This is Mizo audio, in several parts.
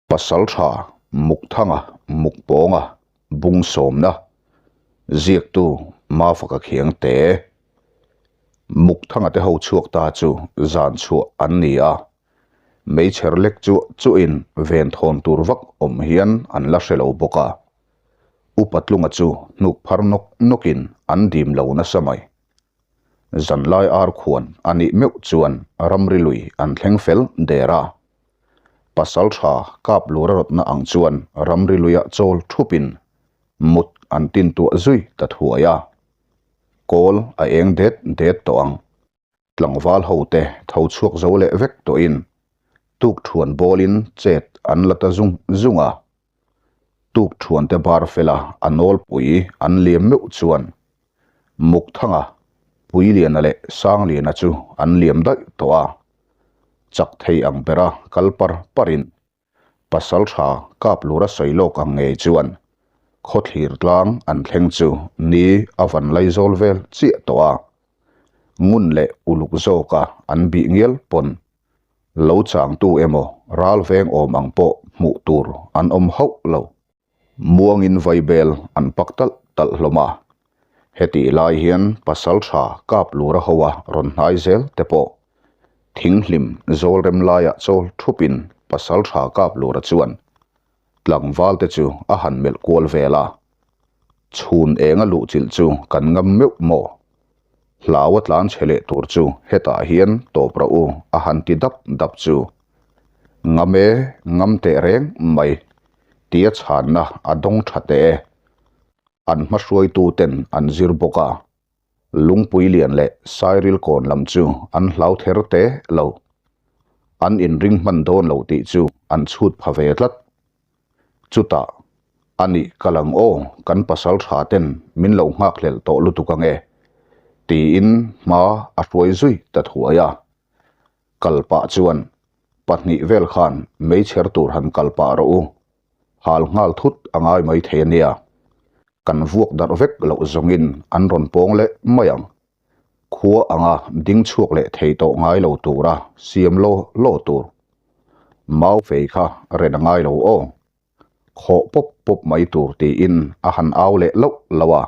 Pasaltha Mukthanga Mukpawnga bung sawmna ziaktu Mafaka Khiangte Mukthanga te ho chhuak ta chu zan chhuah an ni a, meichher lek chu chuhin ven thawn tur vak awm hian an la hre lo bawk a. Upa Tlunga chu hnuk phar nawk nawkin an dim lo nasa mai. Zanlai ar khuan a nih meuh chuan ramri lui an thleng fel der a. Pasal tha kap lura rawtna ang chuan ramri luiah chawl thupin mut an tin tuah zui ta thuai a. Kawl a eng det det tawh ang. Tlangval hote tho chhuak zo leh vek tawhin tuk thuan bawlin chet an la ta zung zung a. Tuk thuante bar fela a nawlpui an liam meuh chuan Mukthanga, Puiliana leh Sangliana chu an liam daih tawh a. Chak thei ang bera kal par parin Pasaltha kap lura sawi lawk ang ngei chuan khawthlir tlang an thleng chu ni a van laizawl vel chiah tawh a. Ngun leh uluk zawka an bih ngial pawn lo changtu emaw ral veng awm ang pawh hmuh tur an awm hauh lo. Muangin vaibel an pak talh talh hlawm a. Hetih lai hian pasaltha kap lura hoa rawn hnai zel te pawh thinghlim zawl rem laiah chawl thupin pasaltha kap lura chuan tlangval te chu a han melh kual vel a. Chhun enga luhchilh chu kan ngam meuh maw? Hlau a tlan chhe leh tur chu hetah hian tawp rawh u a han ti dap dap chu. Ngam e, ngam teh reng mai tia chhanna a dawng tha teh e. An hmahruaitu ten an zir bawk a, Lungpui lian leh Sairil kawn lam chu an hlau ther te lo. An inring hman dawn lo tih chu an chhut pha ve tlat. Chutah, A nih ka lang aw, kan pasal tha ten min lo nghak hlelh tawh lutuk ange, tiin hma a hruai zui ta thuai a. Kal pah chuan pahnih vel khan meichher tur han kal pah rawh u, hal nghal thut a ngai mai thei a nia. Kan vuak darh vek loh zawngin an rawn pawng leh mai ang. Khua anga ding chhuak leh thei tawh ngai lo tura siam law law tur. Mau fei kha ren a ngai lo aw. Khawh pawp pawp mai tur tiin a han au leh loh loh a.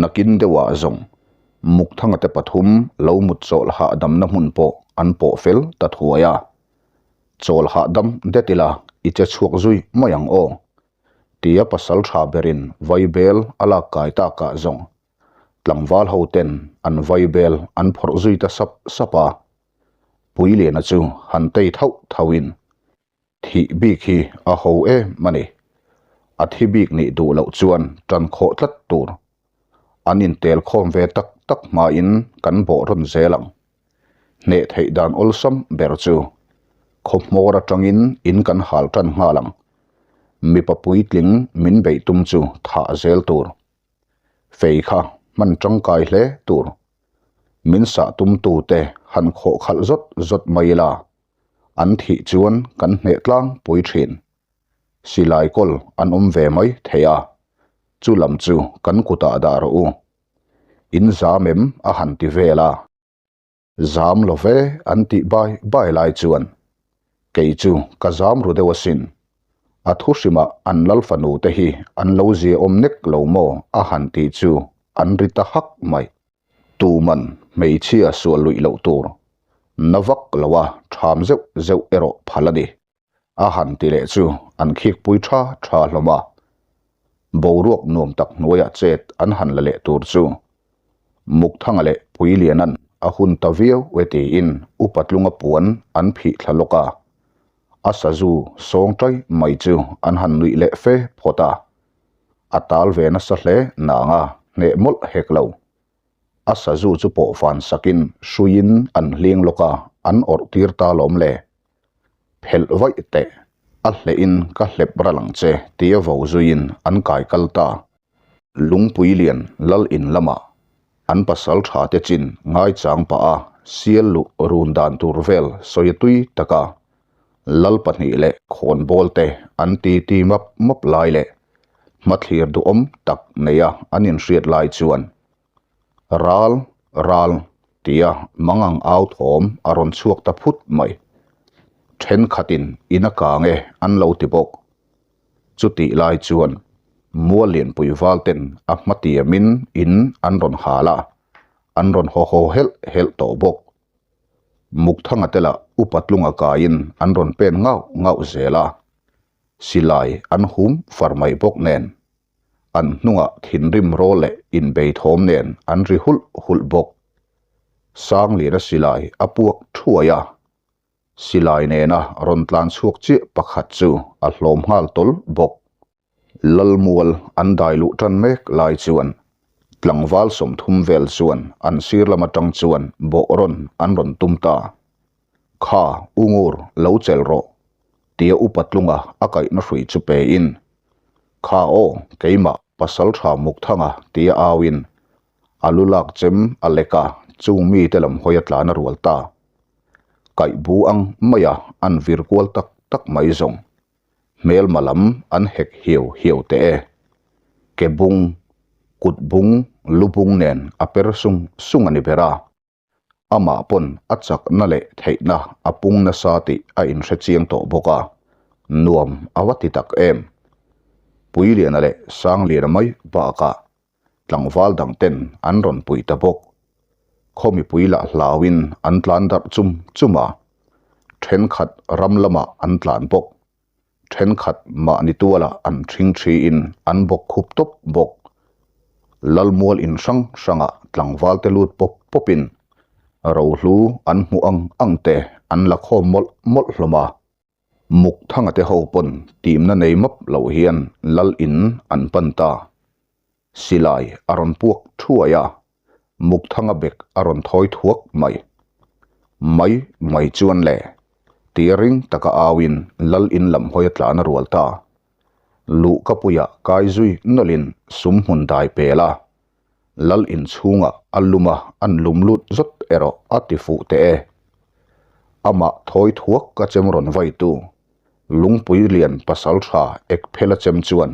Nakin deuhah zawng Mukthanga te pathum lo mut chawlh hahdamna hmun pawh an pawh fel ta thuai a. Chawl hahdam det ila i che chhuak zui mai ang aw. Tia pasal tha berin vaibel a lak kai takah zawng tlangval ho ten an vaibel an phawrh zui ta sap sap a. Puiliana chu han tei thauh thauhin Thih bik hi a ho em a ni. A thi bik nih duh loh chuan tan khawh tlat tur. An intel khawm ve tak tak hmain kan bawh rawn zel ang. Hneh theih dan awlsam ber chu khaw hmawr atangin in kan hal tan nghal ang. Mipa puitling min beih tum chu thah zel tur. Fei kha hman tangkai hle tur. Min sah tumtute han khawh khalh zawt zawt mai ila. An thih chuan kan hneh tlangpui thin. Silai kawl an awm ve mai thei a, chu lam chu kan kutah dah rawh u. In zam em a han ti vel a. Zam lo ve an tih bai bai lai chuan kei chu ka zam ru deuh asin. A thu hrimah an lal fanu te hi an lo ziaawm nek lo maw a han tih chu an ri ta hak mai. Tuman hmeichhia sual luih loh tur na vak lo a tham zeuh zeuh erawh phal a ni. A han ti leh chu an khikpui tha tha hlawm a. Boruak nuam tak hnuaiah chet an han la leh tur chu Mukthanga leh Puiliana'n a hun ta viau e tiin Upa Tlunga puan an phih thla lawk a. A sazu sawng tai mai chu an han nuih leh fe phawt a. A tal ve nasa hle nanga hneh mawlh hek lo. A sazu chu pawh van sakin hruiin an hling lawk a, an awrh tir ta lawm le. Phelh vaih teh, a hlehin ka hlep ral ang che tia vo zuiin an kai kal ta. Lungpui lian lal in lamah an pasal tha te chin ngaichang pah a sial luh run dan tur vel sawi a tui tak a. Lal pahnih leh khawnbawl te an ti ti map map lai leh hmathlir duhawm tak neia an inhriat lai chuan Ral, ral tia mangang au thawm a rawn chhuak ta phut mai. Thenkhatin in a kang e an lo ti bawk. Chutih lai chuan mual lianpui val ten a hma tiamin in an rawn hal a, an rawn haw haw helh helh tawh bawk. Mukthanga te lah upa tlunga kaiin an rawn pen ngauh ngauh zel a, silai an hum far mai bawk nen. An hnungah thinrim rawl leh inbei thawm nen an ri hulh hulh bawk. Sangliana silai a puak thuai a, silai nena rawn tlan chhuak chiah pakhat chu a hlawm nghal tawl bawk. Lalmual an dai luh tan mek lai chuan tlangval 30 vel chuan an sir lam atang chuan bawh rawn an rawn tum ta. Kha u ngur lo chelh rawh tia upa tlunga a kaihna hrui chu pe in Kha aw keimah pasal tha Mukthanga tia au in a lu lak chem a lek a chung mite lam hawi a tlan a rual ta. Kaih bu ang mai a an vir kual tak tak mai zawng. Hmelma lam an hek hiau hiau teh e. Ke bung, kut bung, lu bung nen a per sung sung a ni ber a. Amah pawn a chakna leh theihna a pung nasa tih a inhre chiang tawh bawk a, nuam a va ti tak em. Puiliana leh Sangliana mai bakah tlangval dang ten an rawn pui ta bawk. Khaw mipui lah hlauin an tlan darh chum chum a, thenkhat ram lamah an tlan bawk. Thenkhat mahni tualah an thing thiin an bawk khup tawp bawk. Lalmual in hrang hrangah tlangval te lut pawp pawpin rohlu an hmuh ang ang te an la khawm mawlh mawlh hlawm a. Muk thanga te ho pawn timna nei map loh hian lal in an pan ta. Silai a rawn puak thuai a, muk thanga bek a rawn thawi thuak mai. Mai mai chuan le, tia ring taka auin lal in lam hawi a tlan a rual ta. Luh ka puiah kai zui nawlhin sum hmun dai pel a, Lal inchhungah a lum a, an lum lut zawt erawh a ti fuh teh e. Amah thawi thuak ka chem rawn vaitu Lungpui lian pasal tha ek phel a chem chuan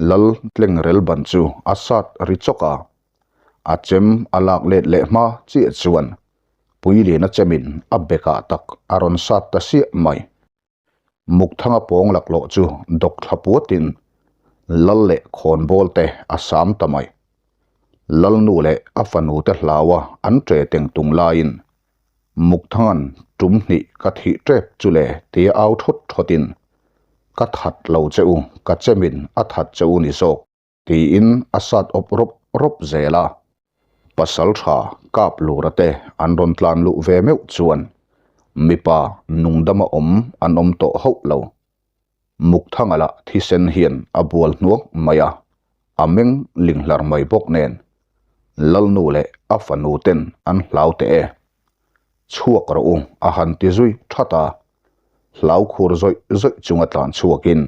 Lal tlengrel ban chu a sat ri chawk a. A chem a lak let leh hma chiah chuan Puiliana chemin a bekah tak a rawn sat ta siah mai. Mukthanga pawng laklawh chu dawk thla puatin Lal leh khawnbawl te a sam ta mai. Lalnu leh a fanu te hlaua an ṭe teng tung laiin Mukthanga'n ṭum hnih ka thih ṭep chu le tia au thawt thawtin Ka that lo che u, ka chemin a that che u ni zawk. Tiin a sat awp rawp rawp zel a. Pasal tha kap lura te an rawn tlan luh ve meuh chuan mipa nungdama awm an awm tawh hauh lo. Mukthanga lah thisen hian a bual hnuak mai a, a meng ling hlar mai bawk nen Lalnu leh a fanu ten an hlau teh e. Chhuak rawh u a han ti zui that a, hlau khur zawih zawih chunga tlan chhuakin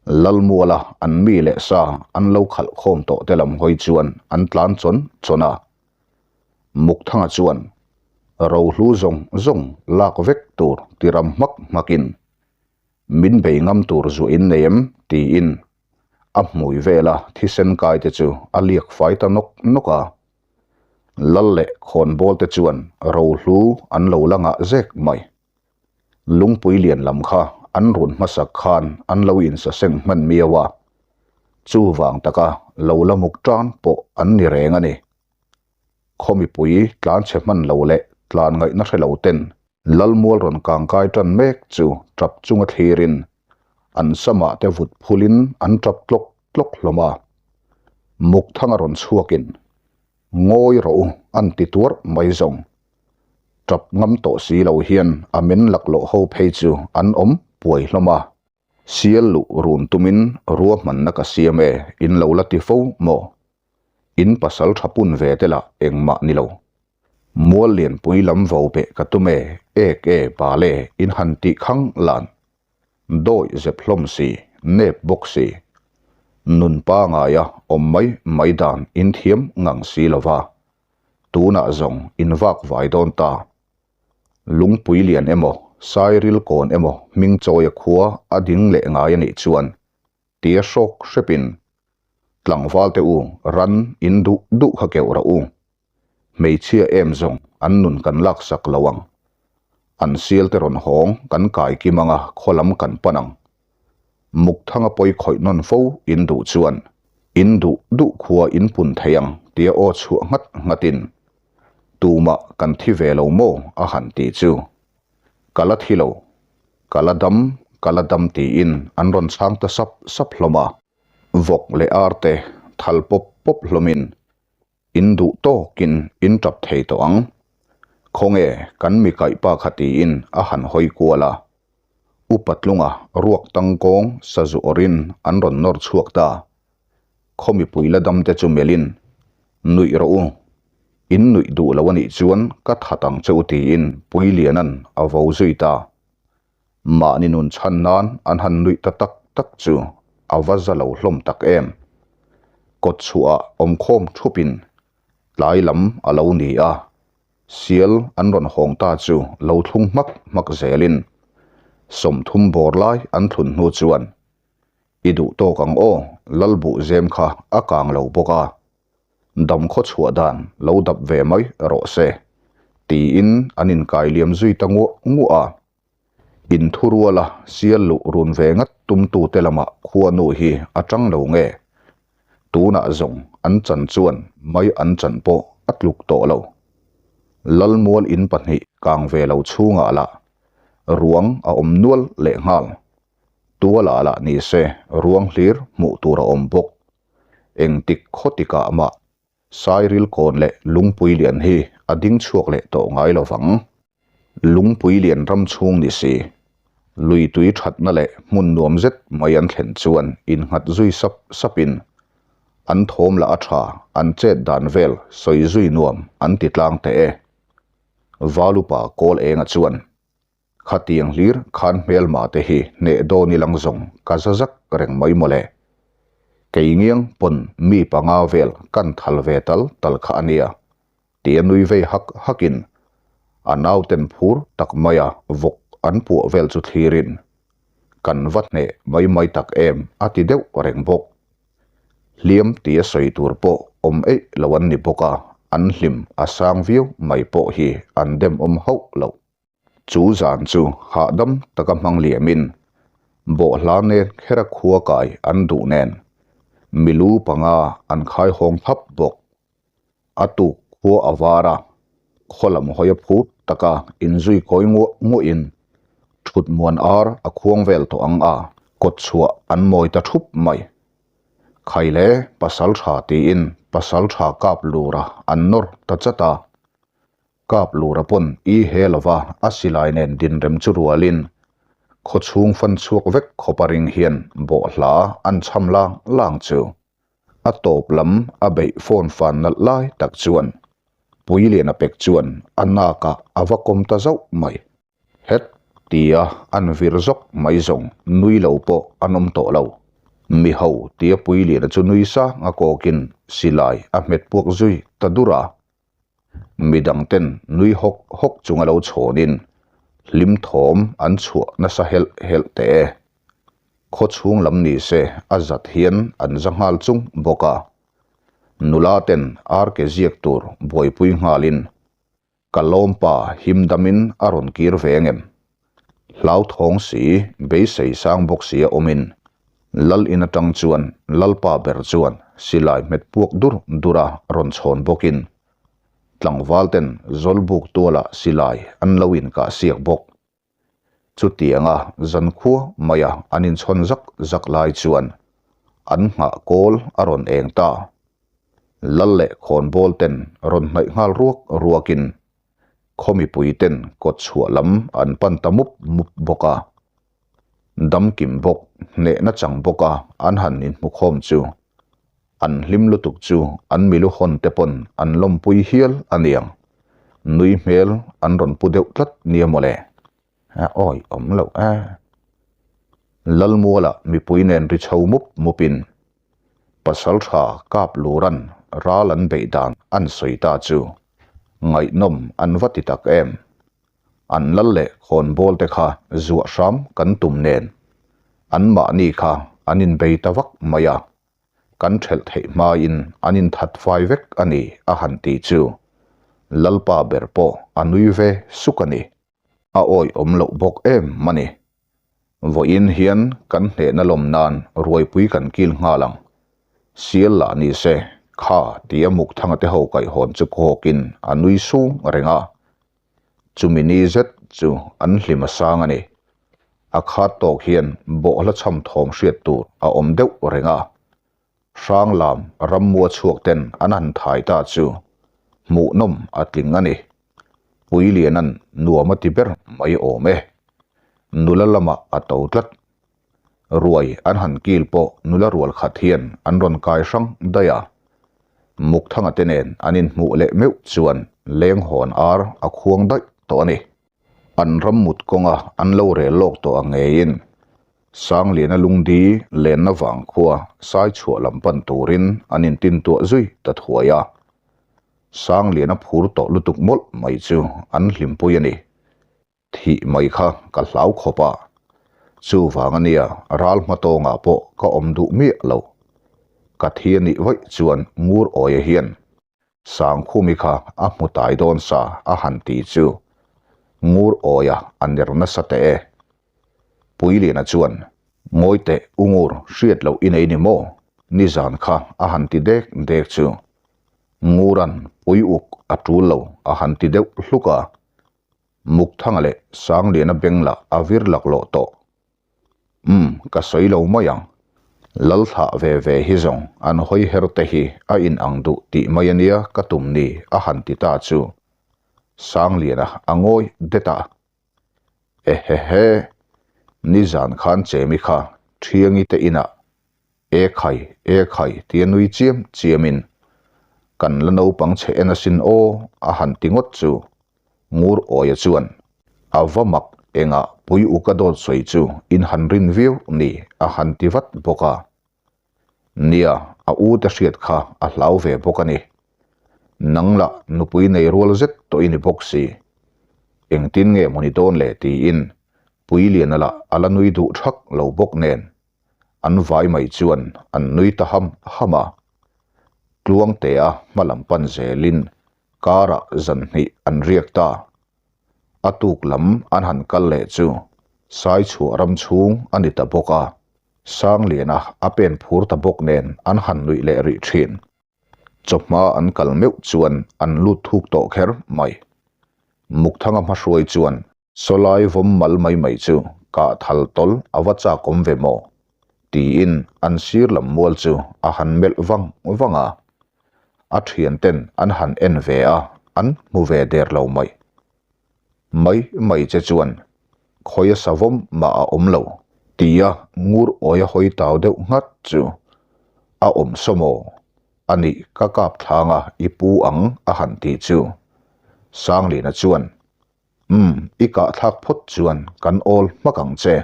Lalmuala an mi leh sa an lo khalh khawm tawh te lam hawi chuan an tlan chawn chawn a. Mukthanga chuan rohlu zawng zawng lak vek tur ti ram hmak hmakin min bei ngam tur zuah in nei em tiin a hmui vela thisen kai te chu a liak fai ta nawk nawk a. Lal leh khawnbawl te chuan rohlu an lo la ngah zek mai. Lungpui lian lam kha an run hmasak khan an lo insaseng hman miau a, chuvang taka lo la muk tan pawh an ni reng a ni. Khaw mipui tlan chhe hman lo leh tlan ngaihna hre lo ten Lalmual rawn kangkai tan mek chu tap chunga thlirin an samah te vut phulin an tap tlawk tlawk hlawm a. Mukthanga rawn chhuakin Ngawi rawh u an ti tuarh mai zawng. Tap ngam tawh si lo hian a men laklawh ho phei chu an awm puai hlawm a. Sial luh run tumin ruahmanna ka siam e, in lo la ti fo maw? In pasal tha pun ve te lah engmah ni lo. Mual lianpui lam vo beh ka tum e, ek e, bal e, in han tih khang lan. Dawi zep hlawm si, nep bawk si. Nun pangaia awm mai mai dan in thiam ngang si lo va. Tunah zawng in vak vai dawn ta. Lungpui lian emaw, Sairil kawn emaw hming chawia khua a ding leh ngai a nih chuan tia hrawk hrepin tlangval te u ran in duh duh kha keuh rawh u. Hmeichhia em zawng an nun kan laksak lo ang. An sial te rawn hawng kan kai kim anga khaw lam kan pan ang. Mukthanga pawi khawih nawn fo in duh chuan in duh duh khua in pun thei ang tia aw chhuah nghat nghatin tumah kan thi ve lo maw a han ti chu. Ka la thi lo, ka la dam, ka la dam tiin an rawn chhang ta sap sap hlawm a. Vawk leh ar te thal pawp pawp hlawmin In duh tawkin in tap thei tawh ang. Khawnge kan mi kaih pa kha tiin a han hawi kual a. Upa tlunga ruak tangkawng sazu awrhin an rawn nawr chhuak ta. Khaw mipui la dam te chu melhin, Nuih rawh u. In nuih duh lo a nih chuan ka that ang che u tiin Puiliana'n a vo zui ta. Mahni nun chhan nan an han nuih ta tak tak chu a va za lo hlawm tak em. Kawt chhuah awmkhawm thupin tlai lam a lo ni a, sial an rawn hawng ta chu lo thlung hmak hmak zelin 30 bawr lai an thlun hnu chuan i duh tawk ang aw Lalbuh zem kha a kang lo bawk a. Dam khaw chhuah dan lo dap ve mai rawh se, tiin an inkai liam zui ta nguah nguah a. Inthuruala sial luh run ve ngat tumtute lamah khuanu hi a tang lo nge? Tunah zawng an chan chuan mai an chan pawh a tluk tawh lo. Lalmual in pahnih kang ve lo chhungah lah ruang a awm nual lehnghal. Tualah lah ni se ruang hlir hmuh tur a awm bawk. Engtik khawtikah mah Sairil kawn leh Lungpui lian hi a ding chhuak leh tawh ngai lo vang. Lungpui lian ram chhung ni si, lui tui thatna leh hmun nuam zet mai an thlen chuan innghat zui sap sapin an thawm lah a tha, an chet dan vel sawi zui nuam an ti tlang teh e. Valupa kawl enga chuan Khatiang hlir khan hmelma te hi hneh dawn i lang zawng ka za zak reng mai mawle. Kei ngiang pawn mi panga vel kan thal ve tal tal kha a nia, tia nui vei hak hakin a nauten phur tak maia vawk an puah vel chu thlirin kan va hneh mai mai tak em a ti deuh reng bawk. Hliam tia sawi tur pawh awm eih lo an ni bawk a, an hlim a sang viau mai pawh hi an demawm hauh loh. Chu zan chu hahdam taka hmang liamin bawhhla nen khera khua kai an duh nen milu panga an khai hawng thap bawk. A tuk khua a var a, khaw lam hawi a phut taka inzui kawi nguah nguahin thut muan ar a khuang vel tawh ang a, kawt chhuah an mawi ta thup mai. Khaile pasal tha tiin pasal tha kap lura an nawr ta chat a. Kap lura pawn i he lova a silai nen dinrem chu rualin khaw chhung fan chhuak vek khawpa ring hian bawhhla an chham lang lang chu a tawp lam a beih phone fan nalh lai tak chuan Puiliana pek chuan a nakah a va kawm ta zauh mai. Het! Tia an vir zawk mai zawng nui lo pawh an awm tawh lo. Mi ho tia Puiliana chu nui sang a kawkin silai a hmet puak zui ta dur a. Midang ten nui hawk hawk chunga lo chhawnin hlim thawm an chhuah nasa helh helh teh e. Khaw chhung lam ni se a zat hian an za nghal chung bawk a. Nula ten ar ke ziak tur buaipui nghalin Ka lawmpa him damin a rawn kir ve ngem. Hlauthawng si, beisei sang bawk si a awmin Lal in atang chuan Lalpa ber chuan silai hmet puak dur dur a rawn chhawn bawkin tlangval ten Zawlbuk tualah silai an lo inkah siak bawk. Chutianga zankhua maia an inchhawn zak zak lai chuan an nghah kawl a rawn eng ta. Lal leh khawnbawl ten rawn hnaih nghal ruak ruakin khaw mipui ten kawt chhuah lam an pan ta mup mup bawk a. Damkim bawk, hnehna chang bawka an han inhmukhawm chu An hlim lutuk chu an milu hawn te pawn an lawmpui hial a niang. Nui hmel an rawn pu deuh tlat nia mawle. A awi awm loh e. Lalmuala mipui nen ri chho mup mupin pasal tha kap luran ral an beih dan an sawi ta chu ngaihnawm an va ti tak em. An lal leh khawnbawl te kha zuah hram kan tum nen anmahni kha an inbei ta vak mai a. Kan ṭhelh theih hmain an inthat fai vek a ni a han ti chu Lalpa ber pawh a nui ve suk a ni. A awihawm loh bawk em a ni. Vawiin hian kan hnehna lawm nan ruaipui kan kil nghal ang. Sial lah ni se, kha tia Mukthanga te ho kaihhawn chu kawkin a nui sung reng a. Chumi ni zet chu an hlim a sang a ni. A khat tawk hian bawhhla chham thawm hriat tur a awm deuh reng a. Hranglam rammua chhuak ten an han thai ta chu hmuhnawm a tling a ni. Puilianan nuam a ti ber mai awm e. Nula lamah a to tlat. Ruai an han kil pawh nula rual khat hian an rawn kai hrang daih a. Mukthanga te nen an inhmuh leh meuh chuan lenghawn ar a khuang daih tawh a ni. An ram mut kawnga an lo rel lawk tawh ang ngeiin Sangliana lungdi lenna vang khua sai chhuah lam pan turin an intintuah zui ta thuai a. Sangliana phur tawh lutuk mawlh mai chu an hlimpui a ni. Thih mai kha ka hlau khawp a, chuvang a nia ral hma tawngah pawh ka awm duh miah lo. Ka thi a nih vaih chuan ngur awia hian Sangkhumi kha a hmu tai dawn sa a han ti chu ngur awia a ner nasa teh e. Puiliana chuan, Ngawi teh u ngur hriat loh i nei ni maw? Nizan kha a han ti dek dek chu Nguran pui uk a tul lo a han ti deuh hluk a. Mukthanga leh Sangliana beng lah a vir laklawh tawh. Umm, ka sawi lo mai ang. Lalthlah ve ve hi zawng an hawi her te hi a in ang duh tih mai a nia ka tum ni a han ti ta chu. Sangliana a ngawi det a. Ehehe, nizan khan Chemi kha Thiangi te inah E khai, e khai tia nui chiam chiamin kan la naupang chhe en asin aw a han ti ngawt chu Ngur Awia chuan a va mak engah pui u ka dawt sawi chu in han rin viau ni a han ti vat bawk a. Nia, a u te hriat kha a hlau ve bawk a ni. Nang lah nupui nei rual zet tawh i ni bawk si. Engtin nge maw ni dawn le tiin Puiliana lah a la nui duh thak lo bawk nen An vai mai chuan an nui ta ham ham a. Tluangtea hma lam pan zelin karah zan hnih an riak ta. A tuk lam an han kal leh chu Saichhuah ram chhung a ni ta bawk a. Sangliana a pen phur ta bawk nen an han nuih leh rih thin. Chawhma an kal meuh chuan an lut thuk tawh kher mai. Mukthanga hmahruai chuan Sawlai vawm mal mai mai chu kah thal tawl a va chak awm ve maw? tiin an sir lam mual chu a han melh vang vang a. A thian ten an han en ve a, an hmu ve der lo mai. Mai mai che chuan khawia savawm mah a awm lo tia ngur awia hawi tau deuh nghat chu a awm saw maw? A nih ka kap thlang a i pu ang a han ti chu Sangliana chuan Umm, i kahthlak phawt chuan kan awl hmak ang che.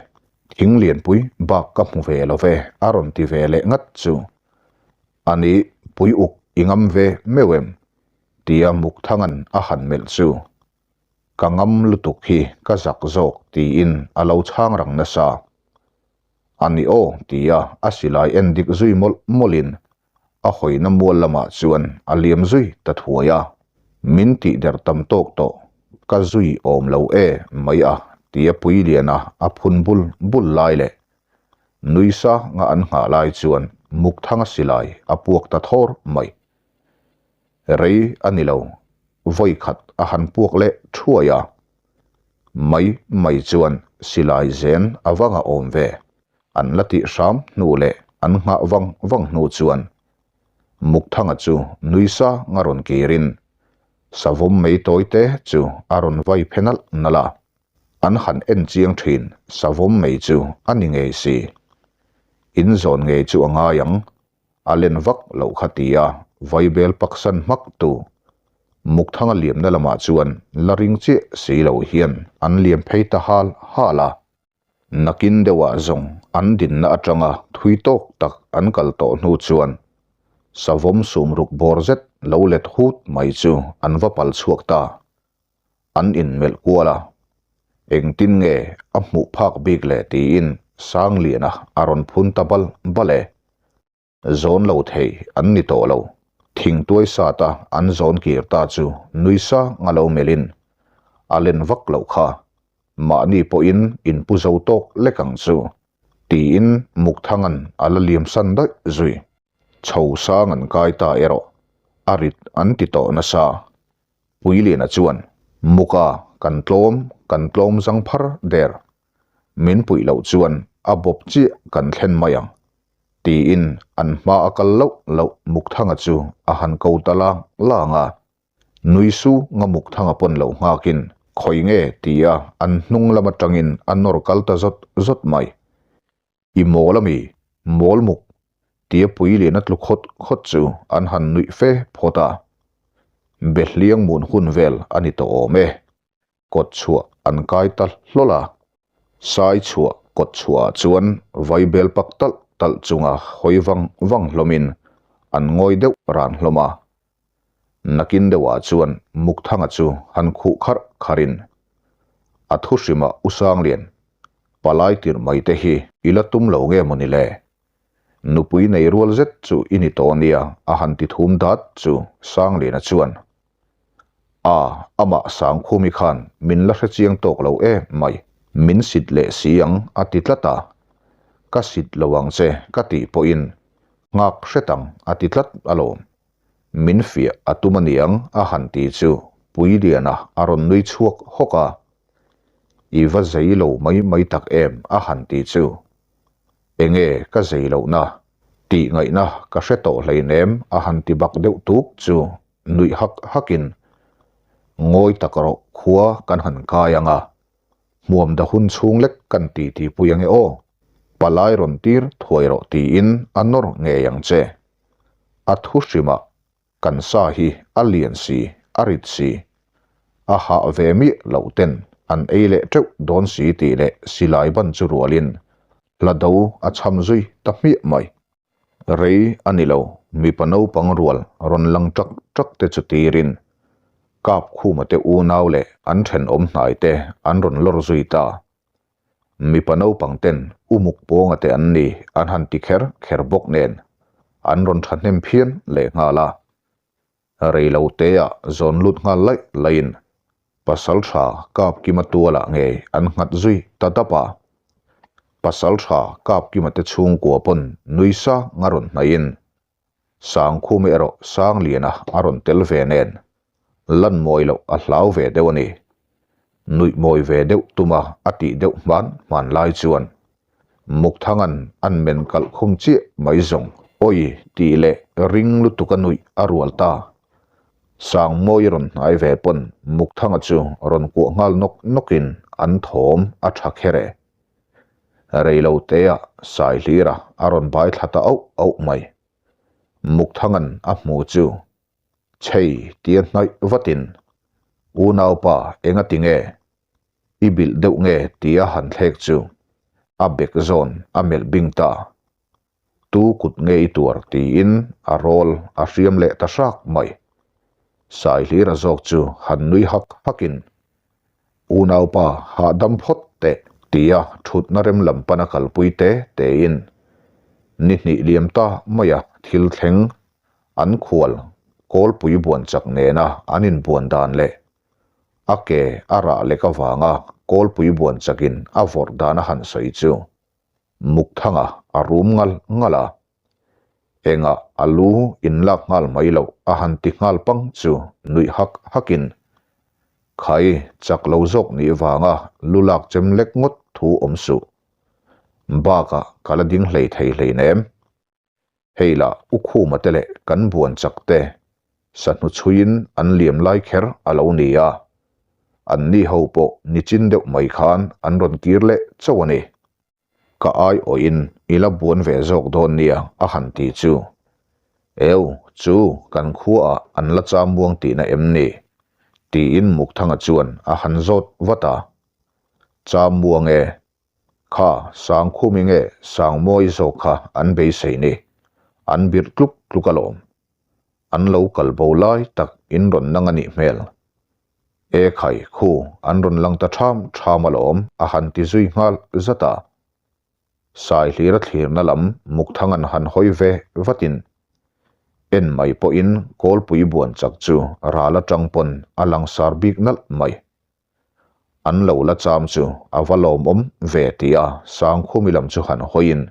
Thing lianpui bak ka hmu ve lo ve, a rawn ti ve leh ngat chu. A ni, pui uk i ngam ve meuh em? tia Mukthanga'n a han melh chu. Ka ngam lutuk hi ka zak zawk tiin a lo chhang rang nasa. A ni aw, tia a silai en dik zui mawlh mawlhin a hawina mual lamah chuan a liam zui ta thuai a, Min tih der tam tawk tawh, ka zui awm lo e mai a tia Puiliana a phun bul bul lai leh nui sanga an nghah lai chuan Mukthanga silai a puak ta thawr mai. Rei a ni lo, vawi khat a han puak leh thuai a, mai mai chuan silai zen a va ngah awm ve. An la tih hram hnu leh an nghah vang vang hnu chuan Mukthanga chu nui sang a rawn kirin savawm mei tawi te chu a rawn vai phe nalh nalh a. An han en chiang thin savawm mei chu a ni ngei si. In zawn ngei chu a ngai ang, a len vak loh kha tia vaibel paksan hmak tu Mukthanga liamna lamah chuan la ring chiah si lo hian an liam phei ta hal hal a. Nakin deuhah zawng an dinna atanga thui tawk tak an kal tawh hnu chuan savawm sumruk bawr zet lo let hut mai chu an va pal chhuak ta. An inmelh kual a, engtin nge a hmuh phak bik le tiin Sangliana a rawn phun ta bal bal e. Zawn lo thei an ni tawh lo. Thingtuai sata an zawn kir ta chu nui sang a lo melhin a len vak loh kha. Mahni pawhin in pu zo tawk lek ang chu, tiin Mukthanga'n a la liamsan daih zui. Chho sang an kai ta erawh a rit an ti tawh nasa. Puiliana chuan, Muka kan tlawm, kan tlawm zang phar der. Min puih loh chuan a bawp chiah kan thlen mai ang, tiin an hma a kal loh loh Mukthanga chu a han ko ta lang lang a. Nui su nga Mukthanga pawn lo nghakin khawi nge tia an hnung lam atangin a nawr kal ta zawt zawt mai. I mawl ami? Mawl muk! Tia Puilian a tlu khawt khawt chu an han nuih fe phawt a. Behliang mun hun vel a ni tawh awm e. Kawt chhuah an kai ta hlawl a. Sai chhuah kawt chhuah ah chuan vai bel pak talh talh chunga hawi vang vang hlawmin an ngawi deuh ran hlawm a. Nakin deuhah chuan Mukthanga chu han khuh kharh kharhin a thu hrimah U Sanglian, palai tirh mai te hi i la tum lo nge maw ni le? Nupui nei rual zet chu i ni tawh nia a han ti thum dat chu Sangliana chuan A, amah Sangkhumi khan min la hrechiang tawk lo em mai, min sit leh si ang a ti tlat a. Ka sit lo ang che ka tih pawhin nghak hret ang a ti tlat alawm. Min fiah a tum aniang a han ti chu Puiliana a rawn nui chhuak hawk a. I va zei lo mai mai tak em a han ti chu. Enge ka zei lohna tih ngaihna ka hre tawh hleinem a han ti bak deuh tuk chu nuih hak hakin ngawi tak rawh khua kan han kai ang a, hmuam da hun chhung lek kan ti ti pui ange aw, palai rawn tir thuai rawh tiin a nawr ngei ang che. A thu hrimah kan sa hi a lian si, a rit si, a hah ve miah loh ten an ei leh teuh dawn si tih leh silai ban chu rualin hla do a cham zui ta hmiah mai. Rei a ni lo, mipa naupang rual rawn lang ṭak ṭak te chu tirin Kapkhuma te unau leh an ṭhenawm hnai te an rawn lawr zui ta. Mipa naupang ten u muk pawnga te an ni an han ti kher kher bawk nen an rawn thahnem phian leh nghal a. Rei lo te ah zawn lut nghal laih laihin pasal tha kap kima tualah ngei an nghat zui ta dap a. Pasal tha kap kima te chhungkua pawn nui sang a rawn hnaihin Sangkhum erawh Sangliana a rawn tel ve nen lan mawi loh a hlau ve deuh a ni. Nuih mawi ve deuh tuma a tih deuh hman hman lai chuan Mukthanga'n an men kalh khum chiah mai zawng awi tih leh ring lutuk a nuih a rual ta. Sangmawi rawn hnai ve pawn Mukthanga chu rawn kuah nghal nawk nawkin an thawm a tha kher e. Reilo teah Saihlira a rawn bai thla ta auh auh mai. Mukthanga'n a hmu chu chei tia hnaih vatin, Unaupa enga ti nge? I bilh deuh nge tia han thlek chu a bek zawn a melh bing ta. Tu kut nge i tuar tiin a rawl a hriam leh ta hrak mai. Saihlira zawk chu han nui hak hakin, Unaupa hahdam phawt teh tia thutna rem lam pana kalpui te tein ni hnih liam ta maia thil thleng an khual kawlpui buan chak nena an inbuan dan leh a ke a rah lek avanga kawlpui buan chakin a vawrh dan a han sawi chu Mukthanga a rum ngal ngal a, engah a lu inlak nghal mai loh a han ti nghal pang chu nuih hak hakin, Khai, chak lo zawk nih vanga lu lak chem lek ngawt thu awm suh. Bakah ka la ding hlei thei hleinem. Hei lah U Khuma te leh kan buan chak te sahnu chhuiin an liam lai kher a lo ni a, an ni ho pawh nichin deuh mai khan an rawn kir leh chauh a ni. Ka aiawhin i la buan ve zawk dawn nia a han ti chu. Eu, chu kan khuaah an la cham muang tihna em ni? tiin Mukthanga chuan a han zawt vat a. Cham muang e, Kha Sangkhumi nge Sangmawi zawk kha an beisei ni. An birh tluk tluk alawm. An lo kal bo lai tak in rawn nang a nih hmel. E khai khu an rawn lang ta ṭham ṭham alawm a han ti zui nghal zat a. Saihlira thlirna lam Mukthang an han hawi ve vatin en mai pawhin Kawlpui buan chak chu ral aṭang pawn a langsar bik nalh mai. An lo la cham chu a va lawmawm ve tia Sangkhumi lam chu han hawiin,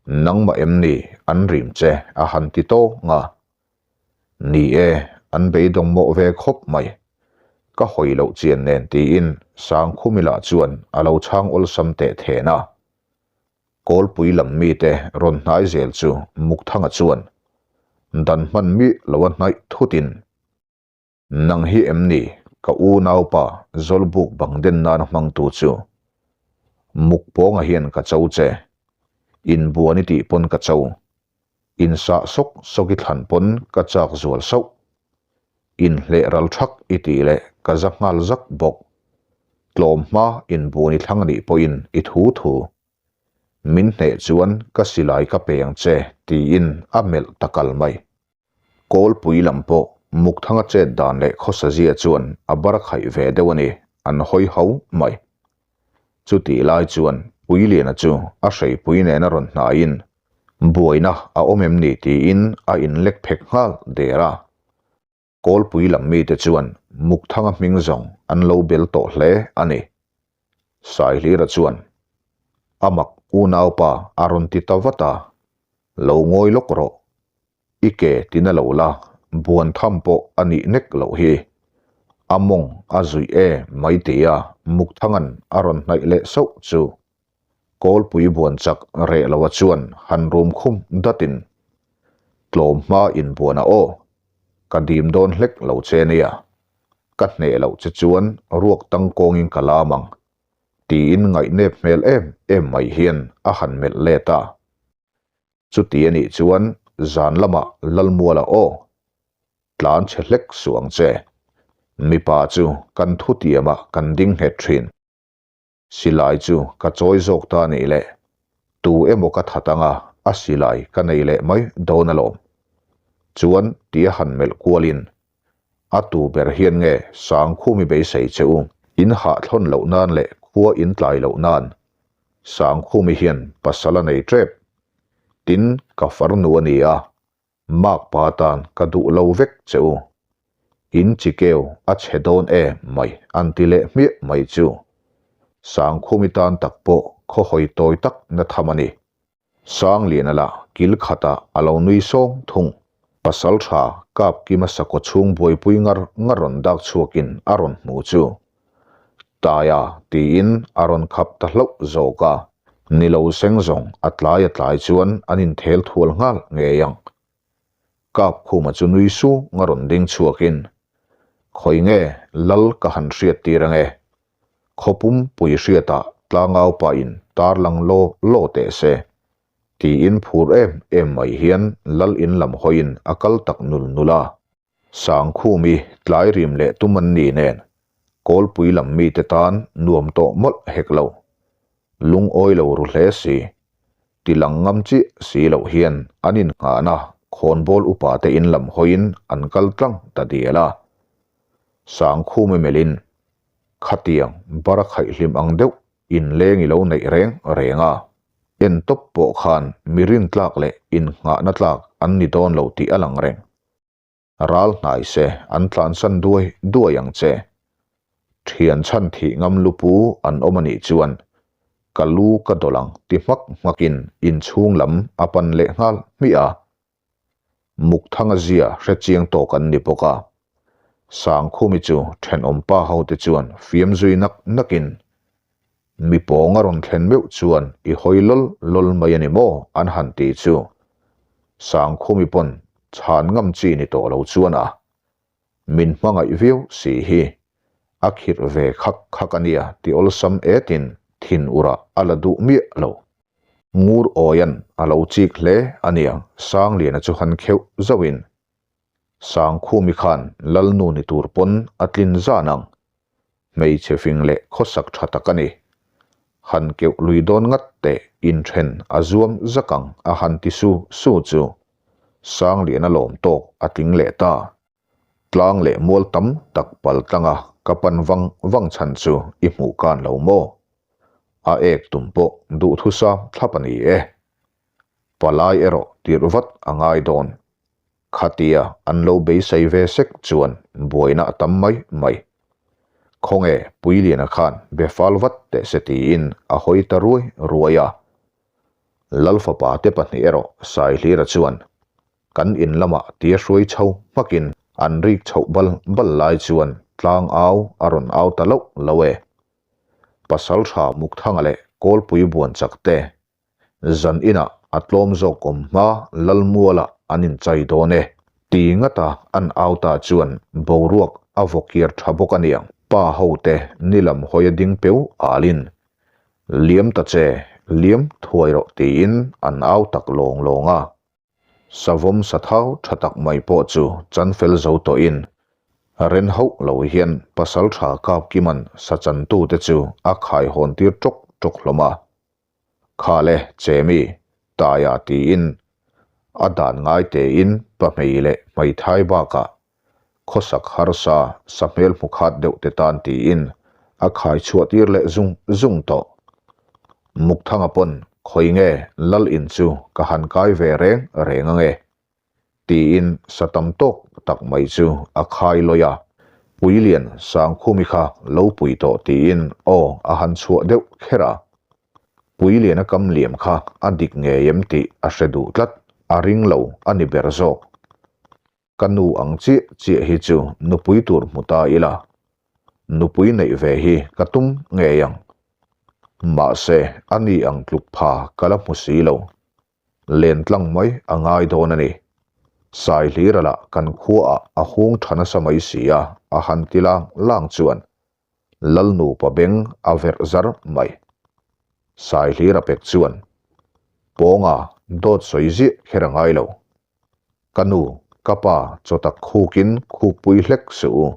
Nangmah em ni an rim che a han ti tawng a. Ni e, an beidawng mawh ve khawp mai. Ka hawi loh chian nen tiin Sangkhumi lah chuan a lo chhang awlsam teh then a. Kawlpui lam mite rawn hnai zel chu Mukthanga chuan dan hman miah lo a hnaih thutin, Nang hi em ni ka unaupa Zawlbuk bang den nana hmangtu chu? Mukpawnga hian ka cho che. Inbuan i tih pawn ka cho. Insah sawk sawk i thlan pawn ka chak zual sauh. Inhleh ral thak i tih leh ka za nghal zak bawk. Tlawm hma inbuan i thlang anih pawhin i thu thu. Min hneh chuan ka silai ka pe ang che tiin a melh ta kal mai. Kawlpui lam pawh Mukthanga chet dan leh khawsazia chuan a bar khaih ve deuh a ni, an hawi ho mai. Chutih lai chuan Puiliana chu a hreipui nena rawn hnaiin buaina a awm em ni tiin a inlek phek nghal der a. Kawlpui lam mite chuan Mukthanga hming zawng an lo bel tawh hle a ni. Saihlira chuan, A mak unaupa a rawn ti ta vat a, Lo ngawi lawk rawh, i ke tina lo la, buan tham pawh a nih nek loh hi. A mawng a zuih e mai tia Mukthanga'n a rawn hnaih leh sauh chu Kawlpui buan chak reh loa chuan han rum khum datin, Tlawm hma inbuan a aw, ka dim dawn hlek lo che nia, ka hneh loh che chuan ruak tang kawngin ka lam ang, tiin ngaihnep hmel em em mai hian a han melh let a. Chuti a nih chuan zan lamah Lalmuala aw, tlan chhe hlek suh ang che. Mipa chu kan thutiamah kan ding nghet thin. Silai chu ka chawi zawk ta nih leh tu emaw ka that anga a silai ka nei leh mai dawn alawm. Chuan tia han melh kualin a tu ber hian nge Sangkhumi beisei che u? In hahthlawn loh nan leh khua in tlai loh nan Sangkhumi hian pasal a nei tep. Tin, ka farnu a ni a, Makpa tan ka duh lo vek che u. In chikeu a chhe dawn e mai an ti leh hmiah mai chu. Sangkhumi tan tak pawh khaw hawi tawi tak na tham a ni. Sangliana lah kil khatah a lo nui sawng thung. Pasal tha kap kima sakhaw chhung buaipui ngar ngar rawn dak chhuakin a rawn hmu chu. Taia tiin a rawn khap ta hlauh zawk a. Ni lo seng zawng a tlai a tlai chuan an inthel thual nghal ngei ang. Kap khuma chu nui sung a rawn ding chhuakin, Khawi nge lal ka han hriat tir ange? Khawpum pui hriatah tlangau pahin tarlang law law teh se, tiin phur em em mai hian lal in lam hawiin a kal tak nul nul a. Sangkhumi tlai rim leh tum an ni nen Kawlpui lam mite tan nuam tawh mawlh hek lo. Lungawi lo ru hle si. Ti lang ngam chiah si loh hian an innghahna khawnbawl upa te in lam hawiin an kal tlang ta dial a. Sangkhumi melhin khatiang bara khaihhlim ang deuh inleng i lo neih reng reng a. En tawp pawh khan mi rintlak leh innghahna tlak an ni dawn lo tih a lang reng. Ral hnai se an tlansan duai duai ang che. Thian chhan thih ngam lupu an awm a nih chuan ka lu ka dawlh ang ti hmak hmakin inchhung lam a pan leh nghal hmiah a. Mukthanga zia hre chiang tawk an ni bawk a. Sangkhumi chu thenawm pa hote chuan fiam zui nak nakin Mi pawng a rawn thlen meuh chuan i hawi lawl lawl mai a ni maw an han ti chu Sangkhumi pawn chhan ngam chi ni tawh lo chuan a min hmangaih viau si hi a khirh ve khak khak a nia ti awlsam etin thin urah a la duh miah lo. Ngur Awian a lo chik hle a nia Sangliana chu han kheuh zauhin Sangkhumi khan Lalnu ni tur pawn a tlin zan ang. Hmeichhe fing leh khawsak tha tak a ni. Han keuh lui dawn ngat teh inthen a zuam zak ang a han ti su su chu Sangliana lawm tawk a tling leh ta. Tlang leh mual tam tak pal tlanga ka pan vang vang chhan chu i hmuh kan lo maw? A ek tum pawh duhthusam thlap a ni e. Palai erawh tirh vat a ngai dawn. Khatia an lo beisei ve sek chuan buaina a tam mai mai. Khawnge Puiliana khan be fal vat teh se tiin a hawi ta ruai ruai a. Lalfapa te pahnih erawh Saihlira chuan kan in lamah tia hruai chho hmakin an rik chhoh bal bal lai chuan tlang au a rawn au ta loh lo e. Pasaltha Mukthanga leh Kawlpui buan chak te Zan inah a tlawm zawk awm hma Lalmuala an inchai dawn e. Ti ngata an au ta chuan boruak a vaw kiar tha bawk a niang. Pa ho te ni lam hawi a ding peu alin, Liam ta che, liam thuai rawh tiin an au tak lawng lawng a. Savawm sathau tha tak mai pawh chu chan fel zo tawhin ren hauh lo hian pasaltha Kapkiman sachantute chu a khaihawn tir tawk tawk hlawm a. Kha le, Chemi, Taia tiin a dan ngai tein pahmei leh hmeithai bakah khawsak harsa sa hmel hmu khat deuh te tan tiin a khai chhuah tir leh zung zung tawh. Mukthanga pawn khawi nge Lal in chu ka han kai ve reng reng ange. Tiin sa tam tawk tak mai chu a khai lawi a, Puilian Sangkhumi kha lo pui tawh tiin aw a han chhuah deuh kher a. Puiliana kam liam kha a dik ngei em tih a hre duh tlat, a ring lo a ni ber zawk. Ka nu ang chiah chiah hi chu nupui tur hmu ta ila, nupui neih ve hi ka tum ngei ang. Mahse, a ni ang tluk pha ka la hmu si lo. Len tlang mai a ngai dawn a ni. Saihlira lah kan khuaah a hung tha nasa mai si a, a han ti lang lang chuan Lalnupa beng a verh zar mai. Saihlira pek chuan Pawnga dawt sawi ziah kher a ngai lo. Ka nu, ka pa chawtak khukin khukpui hlek suh u.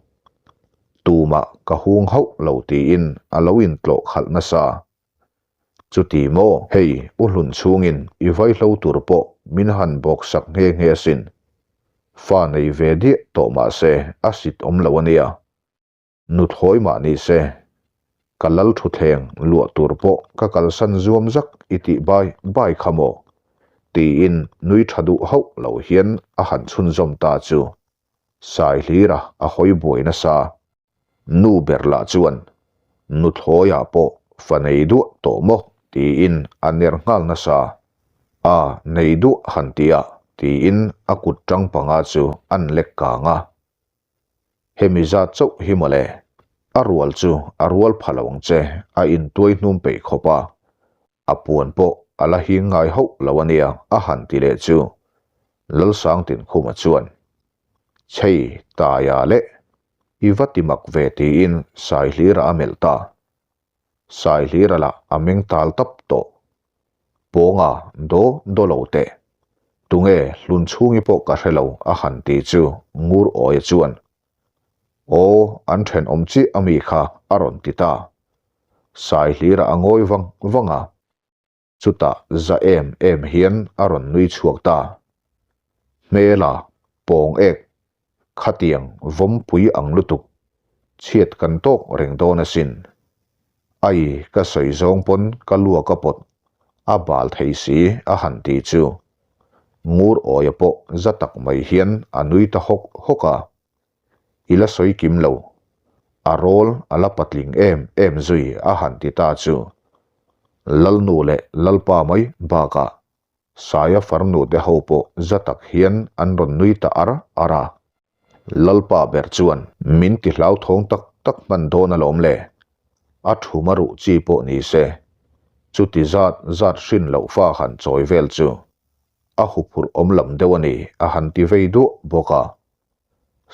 Tumah ka hung hauh lo tiin a lo intlawh khalh nasa. Chuti maw? Hei, u hlun chhungin i vaihlo tur pawh min han bawk sak nghe nghe asin. Fa nei ve diah tawh mah se a sit awm lo a nia. Nuthlawi mah ni se, ka lal thutthleng luah tur pawh ka kalsan zuam zak i tih bai bai kha maw? tiin nui tha duh hauh lo hian a han chhunzawm ta chu Saihlira a hawi buai nasa. Nu ber lah chuan, Nuthlawiah pawh fa nei duah tawh maw? tiin a ner nghal nasa. A, nei duah han ti a, tiin a kut tang panga chu an lek kang a. Hemi zat chauh hi mawle, a rual chu a rual pha lo ang che, a intuai hnum peih khawp a. A puan pawh a la hing ngai hauh lo a nia a han ti leh chu Lalsangtinkhuma chuan, Chhei, Taia leh i va ti mak ve tiin Saihlira a melh ta. Saihlira lah a meng tal tap tawh. Pawnga daw daw lo teh. Tunge Hlunchhungi pawh ka hre lo a han ti chu Ngur Awia chuan, Aw, an thenawm chiah a mi kha a rawn ti ta. Saihlira a ngawi vang vang a, chutah za em em hian a rawn nui chhuak ta. Hmela, pawng ek, khatiang vawmpui ang lutuk, chhiat kan tawk reng dawn asin. Ai, ka sawi zawng pawn ka luak a pawt, a bal thei si a han ti chu. Ngur awia pawh za tak mai hian a nui ta hawk hawk a. I la sawi kim lo. A rawl a la patling em em zui a han ti ta chu. Lalnu leh Lalpa mai bakah Saia farnu te ho pawh za tak hian an rawn nui ta ar ar a. Lalpa ber chuan min ti hlauthawng tak tak hman dawn alawm le. A thuma ruh chi pawh ni se, chuti zat zat hrin loh fa han chawi vel chu a huphurh awm lam deuh a ni a han ti vei duah bawk a.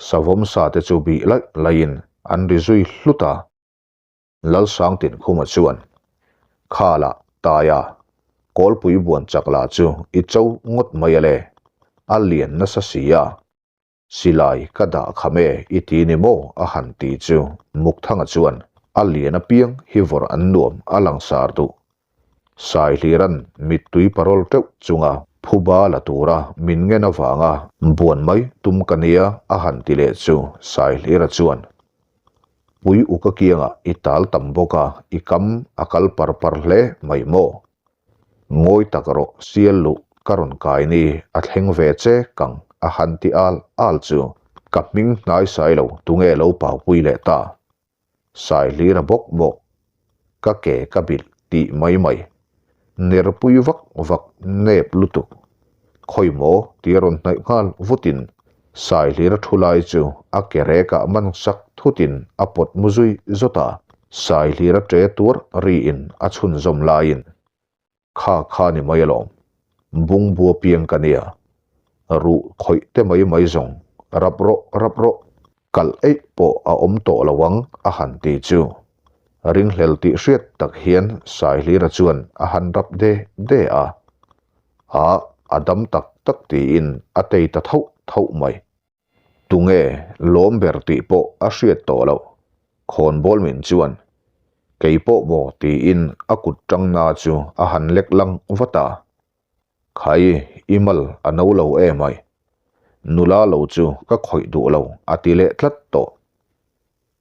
Savawm sa te chu bih laih laihin an ri zui hlut a. Lalsangtinkhuma chuan, Khala, Taia, Kawlpui buan chak lah chu i cho ngawt mai a le, a lian nasa si a, silai ka dah kham e i ti ni maw a han ti chu Mukthanga chuan a lian apiang hi vawrh an nuam a langsar duh. Saihliran mittui parawl teuh chunga phuba la tura min ngen avanga buan mai tum ka nia a han ti leh chu Saihlira chuan, Pui uka kiangah i tal tam bawk a, i kam a kal par par hle mai maw? Ngawi tak rawh sial luh ka rawn kai ni a thleng ve che kang a han ti al al chu ka hming hnai sai lo tunge lo paupui leh ta? Saihlira bawk maw? Ka ke ka bilh tih mai mai. Nerpui vak vak nep lutuk. Khawi maw tia rawn hnaih nghal vutin Saihlira thu lai chu a ke rekah man sak thutin a pawt mu zui zawt a. Saihlira ṭe tuar riin a chhunzawm laiin Kha kha ni mai alawm. Bungbua piang ka nia. Ruh khawih te mai mai zawng rap rawh rap rawh. Kalh eih pawh a awm tawh lo ang a han ti chu. Ringhlel tih hriat tak hian Saihlira chuan a han rap de de a. A, a dam tak tak tiin a tei ta thauh thauh mai. Tunge lawm ber tih pawh a hriat tawh loh. Khawnbawl min chuan, Kei pawh maw tiin a kut tangna chu a han lek lang vat a. Khai, i mal a no lo emai. Nula lo chu ka khawih duh lo a ti leh tlat tawh.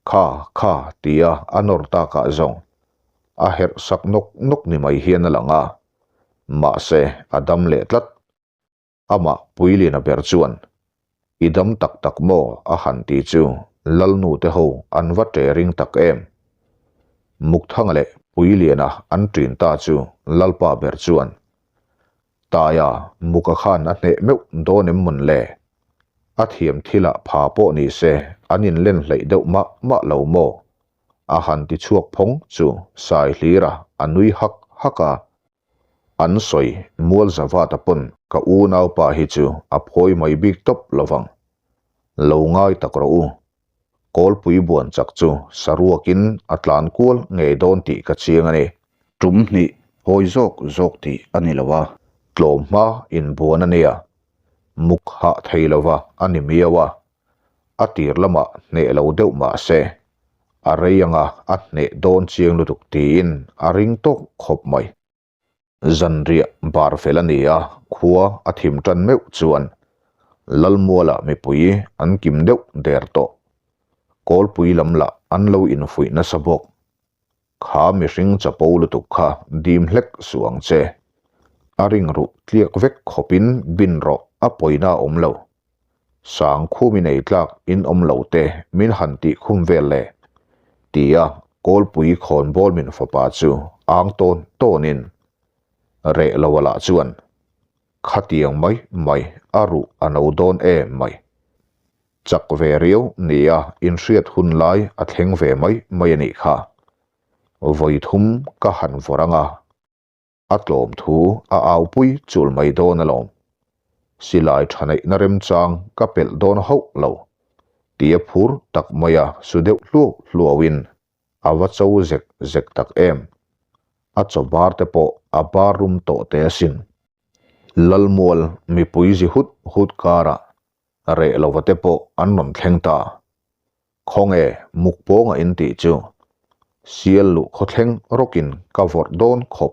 Kha, kha tia a nawr takah zawng a herh sak nawk nawk ni mai hian a lang a. Mahse, a dam leh tlat. Amah Puiliana ber chuan, I dam tak tak maw? a han ti chu Lalnu te ho an va ṭe ring tak em. Mukthanga leh Puiliana an ṭin ta chu Lalpa ber chuan, Taia, Muka khan a hneh meuh dawn em mawn le? A thiam thilah pha pawh ni se an inlen hleih deuh mah mah lo maw? a han ti chhuak phawng chu Saihlira a nui hak hak a. An sawi mual zavata pawn ka unaupa hi chu a phawi mai bik tawp lovang. Lo ngai tak rawh u. Kawlpui buan chak chu saruakin a tlan kual ngei dawn tih ka chiang a ni. Tum hnih hawi zawk zawk tih a ni lo a, tlawm hma inbuan a nia. Muk hah thei lova a ni miau a. A tir lamah hneh lo deuh mah se, a rei anga a hneh dawn chiang lutuk tiin a ring tawk khawp mai. Zanriah bar fel a ni a, khua a thim tan meuh chuan Lalmuala mipui an kim deuh der tawh. Kawlpui lam lah an lo infuih nasa bawk. Kha mihring chapo lutuk kha dim hlek suh ang che. A ring ruh tliak vek khawpin bin rawh a pawina a awm lo. Sang khumi nei tlak in awm lo te min han tih khum vel le tia Kawlpui khawnbawl min fapa chu ang tawn tawnin reh lo a lah chuan khatiang mai mai a ruh a no dawn em mai. Chak ve riau nia inhriat hun lai a thleng ve mai mai a nih kha. Vawi thum ka han vawrh ang a. A tlawm thu a aupui chul mai dawn alawm. Silai tha neihna remchang ka pelh dawn hauh lo tia phur tak maia su deuh hluau hluauin a va cho zek zek tak em. A chaw bar te pawh a bar rum tawh te asin. Lalmual mipui zi hut hut karah reh lova te pawh an rawn thleng ta. Khawnge muk pawnga in tih chu sial luh khawthleng rawkin ka vawrh dawn khawp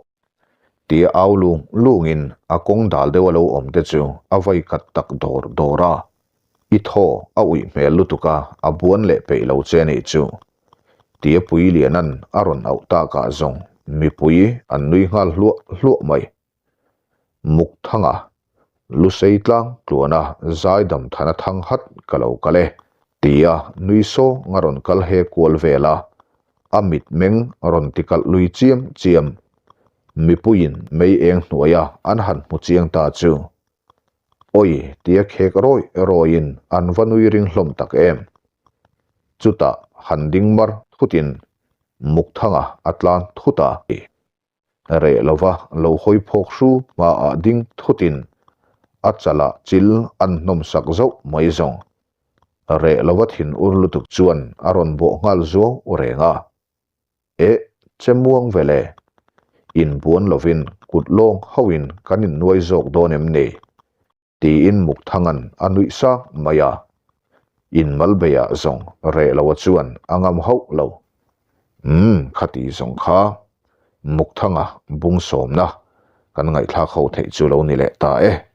tia au lung lungin a kawng dal deuh a lo awm te chu a vai khat tak dawr dawr a. I thaw a uih hmel lutuk a, a buan leh peih lo che nih chu tia Puilianan a rawn auh takah zawng mipui an nui nghal hluah hluah mai. Mukthanga, Lusei tlang tluana zaidam thana thang hat ka lo kal e, tia nui sawng a rawn kal he kual vel a, a mitmeng rawn ti kalh lui chiam chiam. Mipuiin mei eng hnuaia an han hmu chiang ta chu, Awi tia khek rawi rawiin an va nui ring hlawm tak em. Chutah han ding mar thutin Mukthanga a tlan thut a. Reh lova lo hawi phawk hru hmaah ding thutin a chalah chil an hnawm sak zauh mai zawng. Reh lova thin ur lutuk chuan a rawn bawh nghal zuau reng a. Eh, che muang ve le. Inbuan lovin kut lawng hauhin kan innuai zawk dawn em ni? Tiin Mukthanga'n a nuih sang mai a. In Malbeiah zawng reh loa chuan a ngam hauh lo. Umm, khati zawng kha Mukthanga bung sawmna kan ngaihthlak ho theih chu lo ni leh ta e.